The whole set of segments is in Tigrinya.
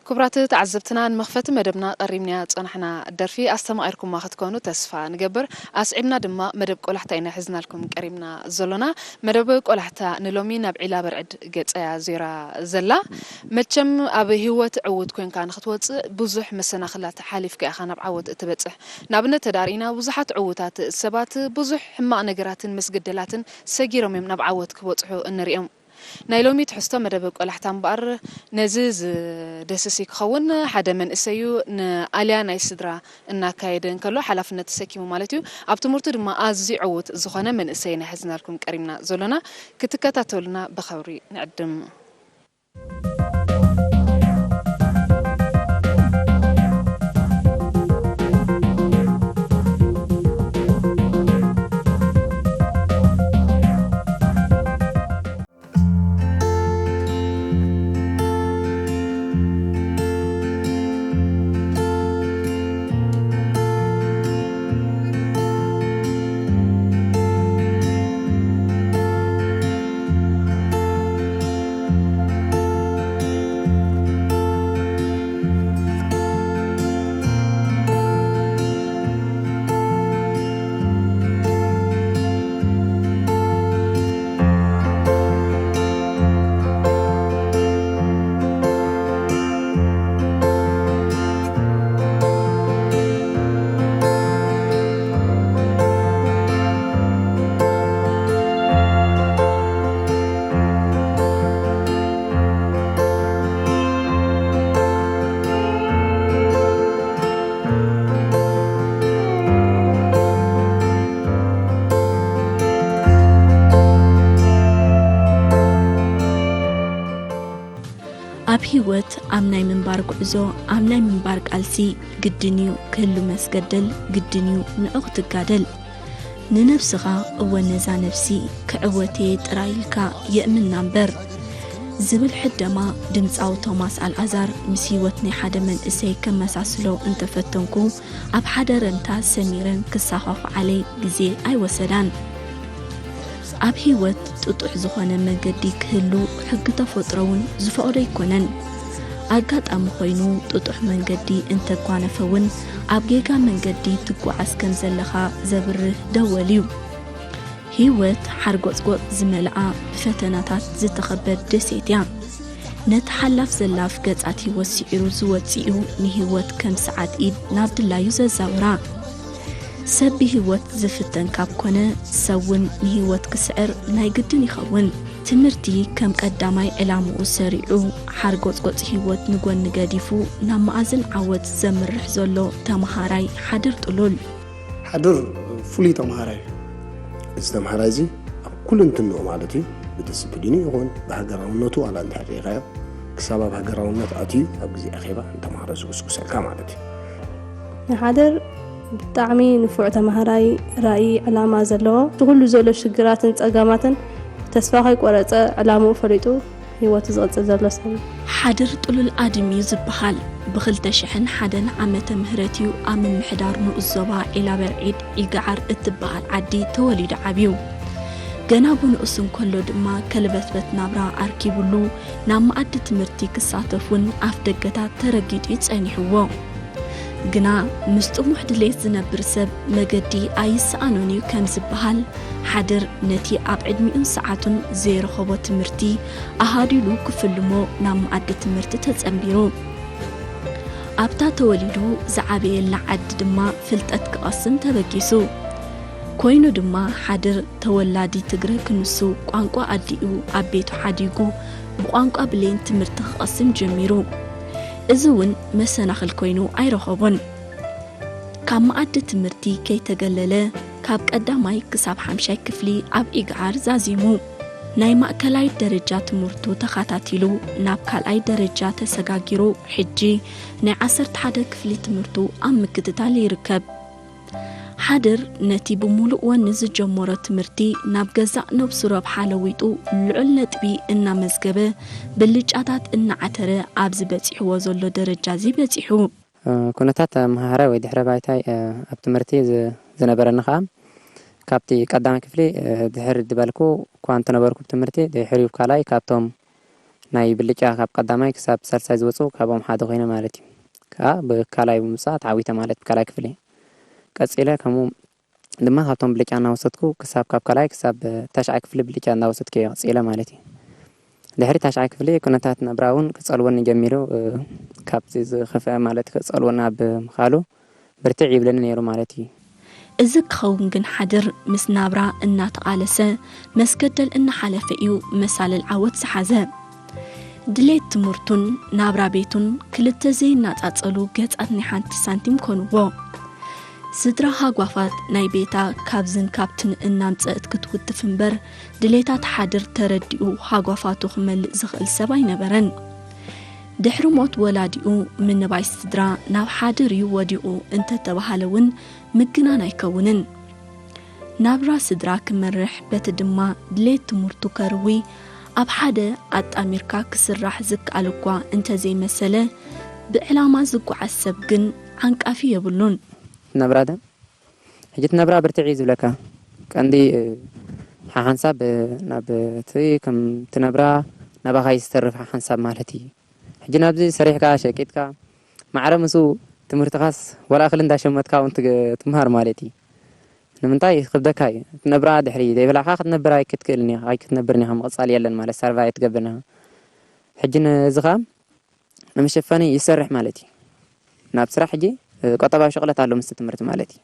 ክቡራት ተዓዘብትና፣ ንመኽፈቲ መደብና ቀሪብናያ ዝጸናሕና ደርፊ ኣስተማቒርኩማ ክትኮኑ ተስፋ ንገብር። ኣስዒብና ድማ መደብ ቆላሕታ ኢና ሒዝናልኩም ቀሪብና ዘሎና። መደብ ቆላሕታ ንሎሚ ናብ ዒላ በርዕድ ገጸያ ዞይራ ዘላ። መቸም ኣብ ህይወት ዕዉት ኮንካ ንክትወጽእ ብዙሕ መሰናኽላት ሓሊፍካ ኢኻ ናብ ዓወት እትበጽሕ። ንኣብነት ተዳሪእና ብዙሓት ዕዉታት ሰባት ብዙሕ ሕማቕ ነገራትን መስገደላትን ሰጊሮም እዮም ናብ ዓወት ክበጽሑ እንሪኦም። ናይ ሎሚ ትሕዝቶ መደብ ቆላሕታ እምበኣር ነዚ ዝደስሲ ክኸውን ሓደ መንእሰይ እዩ። ንኣልያ ናይ ስድራ እናካየደ እንከሎ ሓላፍነት ተሰኪሙ ማለት እዩ። ኣብ ትምህርቱ ድማ ኣዝዩ ዕዉት ዝኾነ መንእሰይ ኢና ሒዝናልኩም ቀሪብና ዘሎና። ክትከታተሉና ብኸብሪ ንዕድም። ኣብ ህይወት ኣብ ናይ ምንባር ጉዕዞ፣ ኣብ ናይ ምንባር ቃልሲ ግድን እዩ ክህሉ መስገደል፣ ግድን እዩ ንዑ ክትጋደል። ንነብስኻ እወ ነዛ ነብሲ ክዕወት እየ ጥራይ ኢልካ የእምና እምበር። ዝብል ሕደማ ድምፃዊ ቶማስ ኣልኣዛር ምስ ህይወት ናይ ሓደ መንእሰይ ከመሳስሎ እንተፈተንኩ፣ ኣብ ሓደ ረምታ ሰሚረን ክሳፋፍዓለይ ግዜ ኣይወሰዳን። ኣብ ህይወት ጥጡሕ ዝኾነ መገዲ ክህሉ ሕጊ ተፈጥሮ እውን ዝፈቕዶ ኣይኮነን። ኣጋጣሚ ኮይኑ ጥጡሕ መንገዲ እንተጓነፈ እውን ኣብ ጌጋ መንገዲ ትጓዓዝ ከም ዘለኻ ዘብርህ ደወል እዩ። ህይወት ሓርጎጽጎጽ ዝመልኣ ብፈተናታት ዝተኸበት ደሴት እያ። ነቲ ሓላፍ ዘላፍ ገጻት ህይወት ስዒሩ ዝወጽእ እዩ ንህይወት ከም ሰዓት ኢድ ናብ ድላዩ ዘዛውራ። ሰብ ብህይወት ዝፍተን ካብ ኮነ፣ ሰብ እውን ንህይወት ክስዕር ናይ ግድን ይኸውን። ትምህርቲ ከም ቀዳማይ ዕላምኡ ሰሪዑ፣ ሓርጎጽጎጽ ህይወት ንጎኒ ገዲፉ፣ ናብ መኣዝን ዓወት ዘምርሕ ዘሎ ተመሃራይ ሓድር ጥሉል። ሓድር ፍሉይ ተምሃራይ እዩ። እዚ ተምሃራይ እዚ ኣብ ኩልንትንኡ ማለት እዩ፣ ብዲስፕሊኑ ይኹን ብሃገራውነቱ ዋላ እንተ ርኢኻዮ፣ ክሳብ ኣብ ሃገራውነት ኣትዩ ኣብ ግዜ ኣኼባ ንተምሃሮ ዝጉስጉሰልካ ማለት እዩ። ንሓድር ብጣዕሚ ንፉዕ ተምሃራይ፣ ራኢ ዕላማ ዘለዎ፣ እቲ ኩሉ ዘሎ ሽግራትን ጸገማትን ተስፋ ከይቆረጸ ዕላምኡ ፈሊጡ ህይወቱ ዝቕጽል ዘሎ ሰብ እዩ። ሓድር ጥሉል ኣድም እዩ ዝበሃል። ብኽልተ ሽሕን ሓደን ዓመተ ምህረት እዩ ኣብ ምምሕዳር ንኡስ ዞባ ዒላበርዒድ ዒግዓር እትበሃል ዓዲ ተወሊዱ ዓብዩ። ገና ብንኡስ እንከሎ ድማ ከልበትበት ናብራ ኣርኪቡሉ ናብ መኣዲ ትምህርቲ ክሳተፍ እውን ኣፍ ደገታት ተረጊጡ እዩ ጸኒሕዎ። ግና ምስ ጥሙሕ ድሌት ዝነብር ሰብ መገዲ ኣይሰኣኖን እዩ ከም ዝበሃል፣ ሓድር ነቲ ኣብ ዕድሚኡን ሰዓቱን ዘይረኸቦ ትምህርቲ ኣሃዲሉ ክፍልሞ ናብ መኣዲ ትምህርቲ ተጸንቢሩ። ኣብታ ተወሊዱ ዝዓበየላ ዓዲ ድማ ፍልጠት ክቐስም ተበጊሱ። ኮይኑ ድማ ሓድር ተወላዲ ትግረ ክንሱ ቋንቋ ኣዲኡ ኣብ ቤቱ ሓዲጉ ብቋንቋ ብሌን ትምህርቲ ክቐስም ጀሚሩ። እዚ እውን መሰናኽል ኮይኑ ኣይረኸቦን። ካብ መኣዲ ትምህርቲ ከይተገለለ ካብ ቀዳማይ ክሳብ ሓምሻይ ክፍሊ ኣብ ኢግዓር ዛዚሙ። ናይ ማእከላይ ደረጃ ትምህርቱ ተኻታቲሉ ናብ ካልኣይ ደረጃ ተሰጋጊሩ ሕጂ ናይ ዓሰርተ ሓደ ክፍሊ ትምህርቱ ኣብ ምክትታል ይርከብ። ሓድር ነቲ ብምሉእ ወኒ ዝጀመሮ ትምህርቲ ናብ ገዛእ ነብሱ ረብሓ ለዊጡ ልዑል ነጥቢ እናመዝገበ ብልጫታት እናዓተረ ኣብዚ በጺሕዎ ዘሎ ደረጃ እዚ በጺሑ። ኩነታት ኣመሃህራይ ወይ ድሕረ ባይታይ ኣብ ትምህርቲ ዝነበረኒ ከኣ ካብቲ ቀዳማይ ክፍሊ ድሕር ድበልኩ እኳ እንተነበርኩ ብትምህርቲ ድሕሪኡ ካልኣይ ካብቶም ናይ ብልጫ ካብ ቀዳማይ ክሳብ ሳልሳይ ዝወፁ ካብኦም ሓደ ኮይነ ማለት እዩ። ከዓ ብካላይ ብምውፃእ ተዓዊተ ማለት ብካላይ ክፍሊ ቀፂለ ከምኡ ድማ ካብቶም ብልጫ እናወሰድኩ ክሳብ ካብ ካልኣይ ክሳብ ታሽዓይ ክፍሊ ብልጫ እናወሰድኩ እየ ቀፂለ ማለት እዩ። ድሕሪ ታሽዓይ ክፍሊ ኩነታት ናብራ እውን ክፀልወኒ ጀሚሩ። ካብዚ ዝኸፍአ ማለት ክፀልወኒ ኣብ ምኻሉ ብርትዕ ይብለኒ ነይሩ ማለት እዩ። እዚ ክኸውን ግን ሓድር ምስ ናብራ እናተቓለሰ መስገደል እናሓለፈ እዩ መሳልል ዓወት ዝሓዘ። ድሌት ትምህርቱን ናብራ ቤቱን ክልተ ዘይናጻጸሉ ገጻት ናይ ሓንቲ ሳንቲም ኮንዎ። ስድራ ሃጓፋት ናይ ቤታ ካብዝን ካብትን እናምጸእት ክትውትፍ እምበር ድሌታት ሓድር ተረዲኡ ሃጓፋቱ ክመልእ ዝኽእል ሰብ ኣይነበረን። ድሕሪ ሞት ወላዲኡ ምንባይ ስድራ ናብ ሓድር እዩ ወዲቑ እንተተባሃለ እውን ምግናን ኣይከውንን። ናብራ ስድራ ክመርሕ በቲ ድማ ድሌት ትምህርቱ ከርዊ ኣብ ሓደ ኣጣሚርካ ክስራሕ ዝከኣል እኳ እንተዘይመሰለ ብዕላማ ዝጓዓዝ ሰብ ግን ዓንቃፊ የብሉን። ናብራ ደ ሕጂ እቲ ናብራ ብርትዕ እዩ ዝብለካ ቀንዲ ሓሓንሳብ ናብ እቲ ከም እቲ ናብራ ናባኻ እዩ ዝተርፍ ሓሓንሳብ ማለት እዩ። ሕጂ ናብዚ ሰሪሕካ ሸቂጥካ ማዕረ ምስኡ ትምህርትኻስ ዋላ እኽሊ እንዳሸመትካ እውን ትግ- ትምሃር ማለት እዩ። ንምንታይ ክብደካ እዩ እቲ ነብራ ድሕሪ ዘይበላዕካ ክትነብር ኣይክትክእልን ኢኻ ኣይክትነብርን ኢኻ ምቕፃል የለን ማለት ሳርቫይ ኣይትገብርን ኢኻ። ሕጂ ነዚ ኸዓ ንመሸፈኒ ይሰርሕ ማለት እዩ። ናብ ስራሕ ሕጂ ቆጠባዊ ሽቕለት ኣሎ ምስቲ ትምህርቲ ማለት እዩ።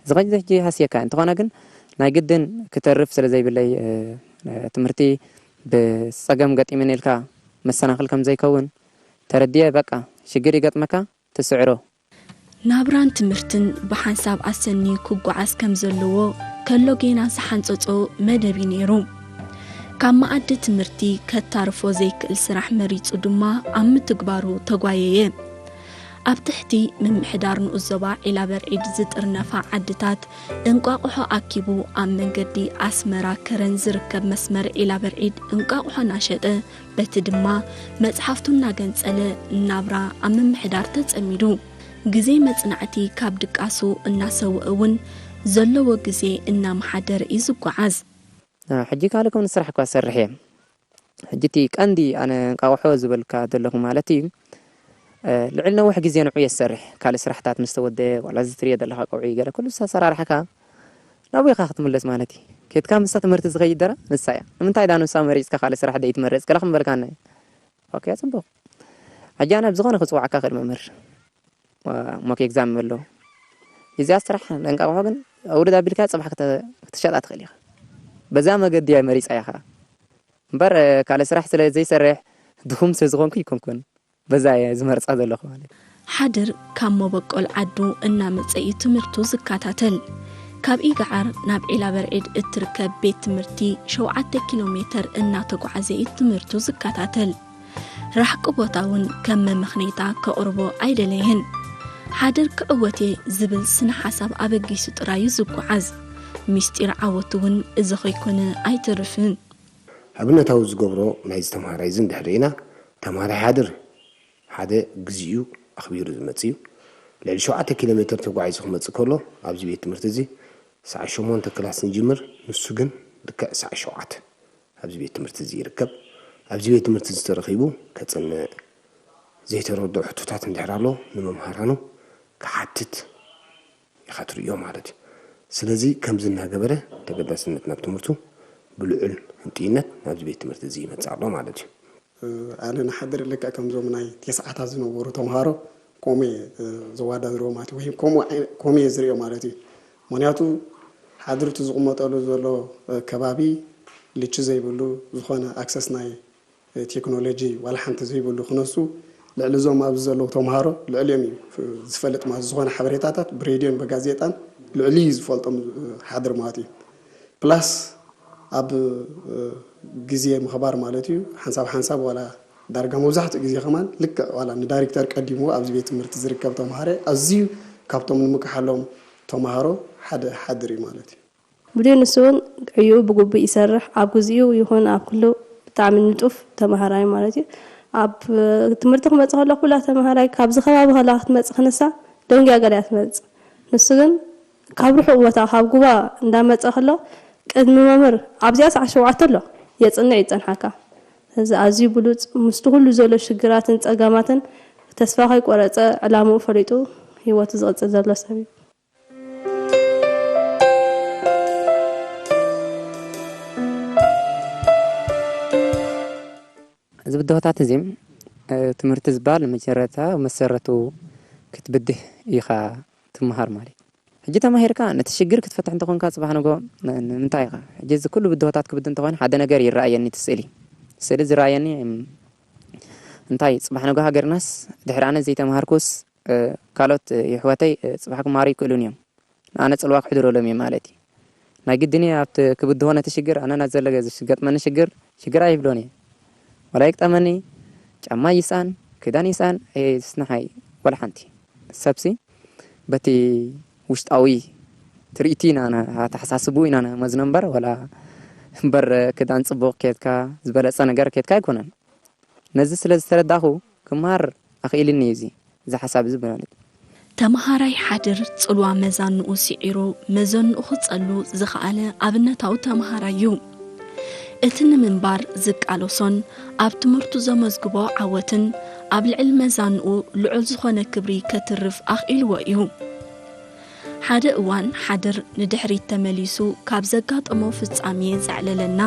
እዚ ኸዚ ሕጂ ሃስየካ እዩ። እንተኾነ ግን ናይ ግድን ክተርፍ ስለ ዘይብለይ ትምህርቲ ብፀገም ገጢሙኒ ኢልካ መሰናኽል ከም ዘይከውን ተረዲኤ በቃ ሽግር ይገጥመካ ትስዕሮ። ናብራን ትምህርትን ብሓንሳብ ኣሰንዩ ክጓዓዝ ከም ዘለዎ ከሎ ጌና ዝሓንጸጾ መደብ እዩ ነይሩ። ካብ መኣዲ ትምህርቲ ከታርፎ ዘይክእል ስራሕ መሪጹ ድማ ኣብ ምትግባሩ ተጓየየ። ኣብ ትሕቲ ምምሕዳር ንኡስ ዞባ ዒላበርዒድ ዝጥርነፋ ዓድታት እንቋቑሖ ኣኪቡ ኣብ መንገዲ ኣስመራ ከረን ዝርከብ መስመር ዒላበርዒድ እንቋቑሖ እናሸጠ በቲ ድማ መጽሓፍቱ እናገንጸለ ናብራ ኣብ ምምሕዳር ተጸሚዱ። ግዜ መጽናዕቲ ካብ ድቃሱ እናሰወአ እውን ዘለዎ ግዜ እናመሓደረ እዩ ዝጓዓዝ። ሕጂ ካልእ ከም ንስራሕ እኳ ዝሰርሕ እየ። ሕጂ እቲ ቀንዲ ኣነ እንቃቑሖ ዝበልካ ዘለኹ ማለት እዩ ልዕሊ ነዊሕ ግዜ ንዑ እየ ዝሰርሕ። ካልእ ስራሕታት ምስ ተወደአ ዋላ እዚ ትርእዮ ዘለኻ ቀውዒ ገለ ኩሉ ኣሰራርሓካ ናብኡ ኢኻ ክትምለስ ማለት እዩ። ኬድካ ምስታ ትምህርቲ ዝኸይድ ደራ ንሳ እያ። ንምንታይ ዳ ንሳ መሪፅካ ካልእ ስራሕ ደይትመርፅ ገለ ክምበልካና እዩ። ኦኬ ፅቡቕ። ሕጂ ኣነ ብዝኾነ ክፅዋዕካ ክእል መምህር ሞክ ኤግዛም ኣሎ። እዚኣ ስራሕ እንቃቑሖ ግን ኣውርድ ኣቢልካ ፅባሕ ክተ- ክትሸጣ ትኽእል ኢኻ። በዛ መገዲ እያ መሪፃ ኢኻ እምበር ካልእ ስራሕ ስለ ዘይሰርሕ ድኹም ስለ ዝኾንኩ ይኮንኩን። በዛ እየ ዝመርጻ ዘለኹ ማለት እዩ። ሓድር ካብ መበቆል ዓዱ እናመጸ እዩ ትምህርቱ ዝከታተል። ካብ ኢግዓር ናብ ዒላበርዒድ እትርከብ ቤት ትምህርቲ ሸውዓተ ኪሎ ሜተር እናተጓዓዘ እዩ ትምህርቱ ዝከታተል። ራሕቂ ቦታ እውን ከም መመኽነይታ ከቕርቦ ኣይደለየን። ሓድር ክዕወት እየ ዝብል ስነ ሓሳብ ኣበጊሱ ጥራይ እዩ ዝጓዓዝ። ሚስጢር ዓወቱ እውን እዚ ከይኮነ ኣይተርፍን። ኣብነታዊ ዝገብሮ ናይዚ ተምሃራይ እዚ እንድሕር ርኢና፣ ተምሃራይ ሓድር ሓደ ግዚኡ ኣኽቢሩ ዝመጽእ እዩ። ልዕሊ ሸውዓተ ኪሎ ሜተር ተጓዒዙ ክመጽእ ከሎ ኣብዚ ቤት ትምህርቲ እዚ ሰዓት ሸሞንተ ክላስ ንጅምር፣ ንሱ ግን ልክዕ ሰዓት ሸውዓተ ኣብዚ ቤት ትምህርቲ እዚ ይርከብ። ኣብዚ ቤት ትምህርቲ እዚ ተረኺቡ ከጽንዕ፣ ዘይተረድኦ ሕቶታት እንድሕር ኣሎ ንመምሃራኑ ክሓትት ኢኻ ትርእዮ ማለት እዩ። ስለዚ ከምዚ እናገበረ ተገዳስነት ናብ ትምህርቱ ብልዑል ህንጥይነት ናብዚ ቤት ትምህርቲ እዚ ይመጽእ ኣሎ ማለት እዩ። ኣነ ንሓድር ልክዕ ከምዞም ናይ ቴስዓታት ዝነበሩ ተምሃሮ ከምኡ እየ ዘወዳድርዎ ማለት እዩ። ወይ ከምኡ ኣይ- ከምኡ እየ ዝርእዮ ማለት እዩ። ምኽንያቱ ሓድር እቲ ዝቕመጠሉ ዘሎ ከባቢ ልቺ ዘይብሉ ዝኾነ ኣክሰስ ናይ ቴክኖሎጂ ዋላ ሓንቲ ዘይብሉ ክነሱ ልዕሊ እዞም ኣብዚ ዘለዉ ተምሃሮ ልዕሊኦም እዩ ዝፈልጥ ማለት ዝኾነ ሓበሬታታት ብሬድዮን ብጋዜጣን ልዕሊ እዩ ዝፈልጦም ሓድር ማለት እዩ ፕላስ ኣብ ግዜ ምኽባር ማለት እዩ ሓንሳብ ሓንሳብ ዋላ ዳርጋ መብዛሕትኡ ግዜ ከማን ልክዕ ዋላ ንዳይሬክተር ቀዲምዎ ኣብዚ ቤት ትምህርቲ ዝርከብ ተምሃረ ኣዝዩ ካብቶም ንምክሓሎም ተምሃሮ ሓደ ሓድር እዩ ማለት እዩ ብልዩ ንሱ እውን ዕዩኡ ብግቡእ ይሰርሕ፣ ኣብ ግዚኡ ይኹን ኣብ ኩሉ ብጣዕሚ ንጡፍ ተምሃራይ ማለት እዩ። ኣብ ትምህርቲ ክመጽእ ከሎ ኩላ ተምሃራይ ካብዚ ከባቢ ከላ ክትመጽእ ክንሳ ደንጉያ ገለ እያ ትመጽእ። ንሱ ግን ካብ ርሑቕ ቦታ ካብ ጉባ እንዳመጸ ከሎ ቅድሚ መምህር ኣብዚኣ ሰዓት ሸውዓተ ኣሎ የጽንዕ እዩ ዝጸንሓካ። እዚ ኣዝዩ ብሉጽ፣ ምስቲ ኩሉ ዘሎ ሽግራትን ጸገማትን ተስፋ ከይቆረጸ ዕላምኡ ፈሊጡ ህይወቱ ዝቕጽል ዘሎ ሰብ እዩ። እዚ ብድሆታት እዚ ትምህርቲ ዝበሃል መጀረታ መሰረቱ ክትብድህ ኢኻ ትመሃር ማለት እዩ። ሕጂ ተማሂርካ ነቲ ሽግር ክትፈትሕ እንተኾንካ ጽባሕ ንጎ ንምንታይ ኢኻ ሕጂ እዚ ኩሉ ብድሆታት ክብድ እንተኾይኑ ሓደ ነገር ይረኣየኒ እቲ ስእሊ ስእሊ ዝረኣየኒ እንታይ ጽባሕ ንጎ ሃገርናስ ድሕሪ ኣነ ዘይተማሃርኩስ ካልኦት የሕዋተይ ጽባሕ ክማሩ ይክእሉን እዮም ንኣነ ጽልዋ ክሕድረሎም እየ ማለት እዩ። ናይ ግድን እየ ኣብቲ ክብድሆ ነቲ ሽግር ኣነ ናት ዘለገ ዝገጥመኒ ሽግር ሽግር ኣይብሎን እየ። ዋላ ይግጠመኒ ጫማ ይስኣን ክዳን ይስኣን ስንሓይ ዋላ ሓንቲ። ሰብሲ በቲ ውሽጣዊ ትርኢቱ ኢና ኣተሓሳስብኡ ኢና ንመዝኖ እምበር ዋላ እምበር ክዳን ጽቡቕ ኬድካ ዝበለጸ ነገር ኬድካ ኣይኮነን። ነዚ ስለ ዝተረዳእኹ ክመሃር ኣኽኢልኒ እዩ እዚ እዚ ሓሳብ እዚ ብማለት። ተመሃራይ ሓድር ጽልዋ መዛንኡ ስዒሩ መዘንኡ ክጸሉ ዝኸኣለ ኣብነታዊ ተመሃራይ እዩ። እቲ ንምንባር ዝቃለሶን ኣብ ትምህርቱ ዘመዝግቦ ዓወትን ኣብ ልዕሊ መዛንኡ ልዑል ዝኾነ ክብሪ ከትርፍ ኣኽኢልዎ እዩ። ሓደ እዋን ሓድር ንድሕሪት ተመሊሱ ካብ ዘጋጠሞ ፍጻሜ ዘዕለለና፣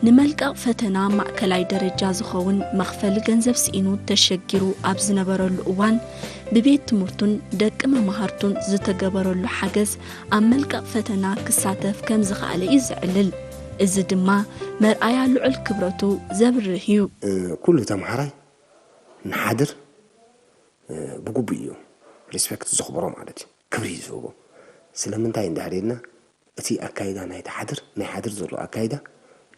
ንመልቀቕ ፈተና ማእከላይ ደረጃ ዝኸውን መኽፈሊ ገንዘብ ስኢኑ ተሸጊሩ ኣብ ዝነበረሉ እዋን፣ ብቤት ትምህርቱን ደቂ መማህርቱን ዝተገበረሉ ሓገዝ ኣብ መልቀቕ ፈተና ክሳተፍ ከም ዝኸኣለ እዩ ዘዕልል። እዚ ድማ መርኣያ ልዑል ክብረቱ ዘብርህ እዩ። ኩሉ ተምሃራይ ንሓድር ብግቡእ እዩ ሪስፔክት ዘኽብሮ ማለት እዩ፣ ክብሪ እዩ ዝህቦ። ስለምንታይ እንድሕር ኢልና እቲ ኣካይዳ ናይቲ ሓድር ናይ ሓድር ዘሎ ኣካይዳ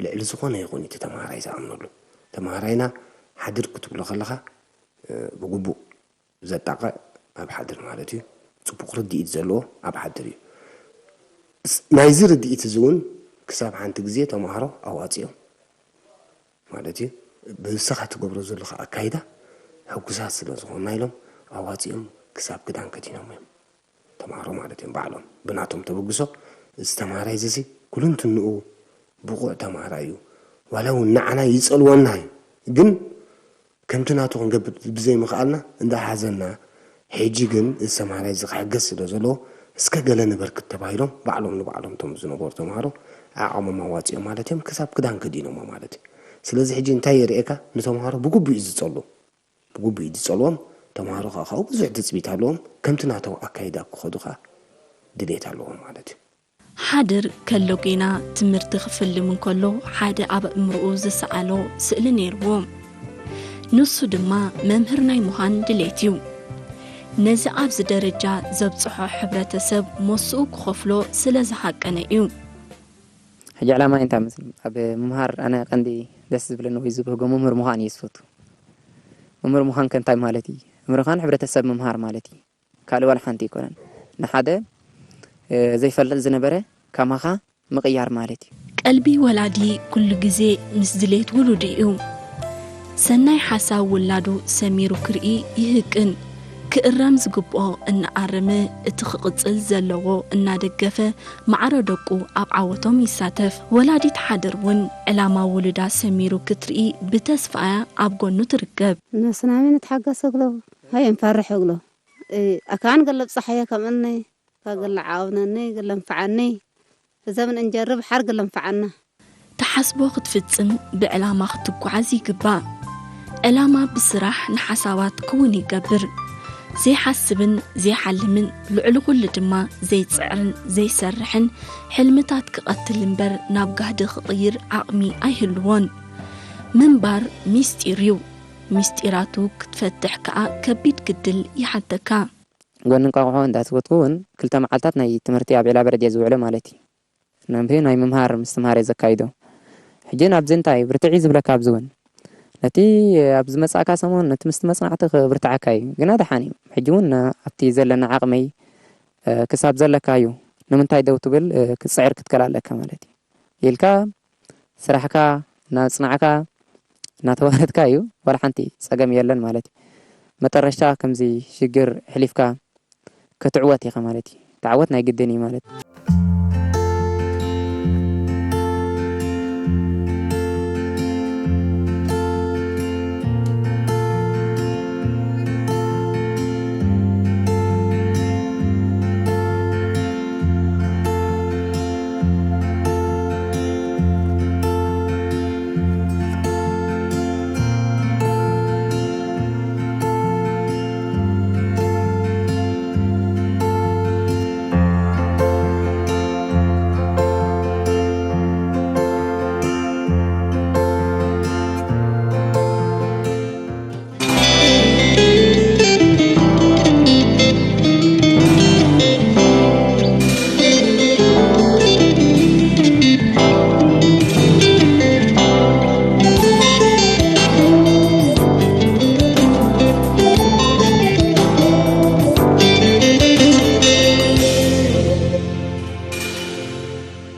ልዕሊ ዝኾነ ይኹን እቲ ተምሃራይ ዝኣምነሉ። ተምሃራይና ሓድር ክትብሎ ከለኻ ብግቡእ ዘጣቕዕ ኣብ ሓድር ማለት እዩ፣ ፅቡቕ ርድኢት ዘለዎ ኣብ ሓድር እዩ። ናይዚ ርድኢት እዚ እውን ክሳብ ሓንቲ ግዜ ተምሃሮ ኣዋፂኦም ማለት እዩ ብንስኻ ትገብሮ ዘለኻ ኣካይዳ ሕጉሳት ስለ ዝኾንና ኢሎም ኣዋፂኦም ክሳብ ክዳን ከዲኖም እዮም። ተምሃሮ ማለት እዮም ባዕሎም ብናቶም ተበግሶ እዚ ተምሃራይ እዚ ኩልንትንኡ ብቑዕ ተምሃራይ እዩ። ዋላ እውን ንዓና ይፀልወና እዩ ግን ከምቲ ናቱ ክንገብር ብዘይምኽኣልና እንዳሓዘና ሕጂ ግን እዚ ተምሃራይ እዚ ክሕገዝ ስለ ዘለዎ እስከ ገለ ንበርክት ተባሂሎም ባዕሎም ንባዕሎም እቶም ዝነበሩ ተምሃሮ ዓቐሞም ኣዋፂኦም ማለት እዮም ክሳብ ክዳን ከዲኖሞ ማለት እዩ። ስለዚ ሕጂ እንታይ የርእየካ ንተምሃሮ ብግቡእ እዩ ዝፀሉ ብግቡእ እዩ ዝፀልዎም። ተምሃሮ ከዓ ካብኡ ብዙሕ ትፅቢት ኣለዎም ከምቲ ናቶም ኣካይዳ ክኸዱ ከዓ ድሌት ኣለዎም ማለት እዩ። ሓድር ከሎ ጌና ትምህርቲ ክፍልም እንከሎ ሓደ ኣብ ኣእምርኡ ዝሰኣሎ ስእሊ ነይርዎ። ንሱ ድማ መምህር ናይ ምዃን ድሌት እዩ። ነዚ ኣብዚ ደረጃ ዘብጽሖ ሕብረተሰብ ሞስኡ ክኸፍሎ ስለ ዝሃቀነ እዩ። ሕጂ ዕላማይ እንታይ መስል ኣብ ምምሃር ኣነ ቀንዲ ደስ ዝብለኒ ወይ ዝብህጎ መምህር ምዃን እየ ዝፈቱ። መምህር ምዃን ከ እንታይ ማለት እዩ? መምህር ምዃን ሕብረተሰብ ምምሃር ማለት እዩ። ካልእ ዋላ ሓንቲ ኣይኮነን። ንሓደ ዘይፈልጥ ዝነበረ ከማኻ ምቕያር ማለት እዩ። ቀልቢ ወላዲ ኩሉ ግዜ ምስ ድሌት ውሉዱ እዩ። ሰናይ ሓሳብ ውላዱ ሰሚሩ ክርኢ ይህቅን። ክእረም ዝግብኦ እናኣረመ፣ እቲ ክቕጽል ዘለዎ እናደገፈ፣ ማዕረ ደቁ ኣብ ዓወቶም ይሳተፍ። ወላዲት ሓድር እውን ዕላማ ውሉዳ ሰሚሩ ክትርኢ ብተስፋ እያ ኣብ ጎኑ ትርከብ። ነስናሚ ንትሓገስ እግሎ ሃየ ንፈርሕ እግሎ ኣካን ገለብ ፀሓየ ከምእነይ ካገለ ዓውነኒ ገለ ንፈዓኒ እዘምን እንጀርብ ሓር ገለ ንፈዓና። ትሓስቦ ክትፍጽም ብዕላማ ክትጓዓዝ ይግባእ። ዕላማ ብስራሕ ንሓሳባት ክውን ይገብር። ዘይሓስብን ዘይሓልምን ልዕሊ ኩሉ ድማ ዘይጽዕርን ዘይሰርሕን ሕልምታት ክቐትል እምበር ናብ ጋህዲ ክቕይር ዓቕሚ ኣይህልዎን። ምንባር ሚስጢር እዩ። ሚስጢራቱ ክትፈትሕ ከኣ ከቢድ ግድል ይሓተካ። ጎኒ እንቋቑሖ እንዳትወትኩ እውን ክልተ መዓልታት ናይ ትምህርቲ ኣብ ዒላ በረድ እየ ዝውዕሎ ማለት እዩ። ናምፕ ናይ ምምሃር ምስትምሃር እየ ዘካይዶ። ሕጂ ናብዚ እንታይ ብርትዒ ዝብለካ ኣብዚ እውን ነቲ ኣብ ዝመጻእካ ሰሙን ነቲ ምስቲ መጽናዕቲ ክብርትዓካ እዩ። ግና ደሓን እዩ። ሕጂ እውን ኣብቲ ዘለና ዓቕመይ ክሳብ ዘለካ እዩ። ንምንታይ ደው ትብል ክትጽዕር ክትክእል ኣለካ ማለት እዩ። ኢልካ ስራሕካ እናጽናዕካ እናተዋረድካ እዩ ዋላ ሓንቲ ጸገም የለን ማለት እዩ። መጠረሽታ ከምዚ ሽግር ኣሕሊፍካ ክትዕወት ኢኻ ማለት እዩ። እቲ ዓወት ናይ ግድን እዩ ማለት እዩ።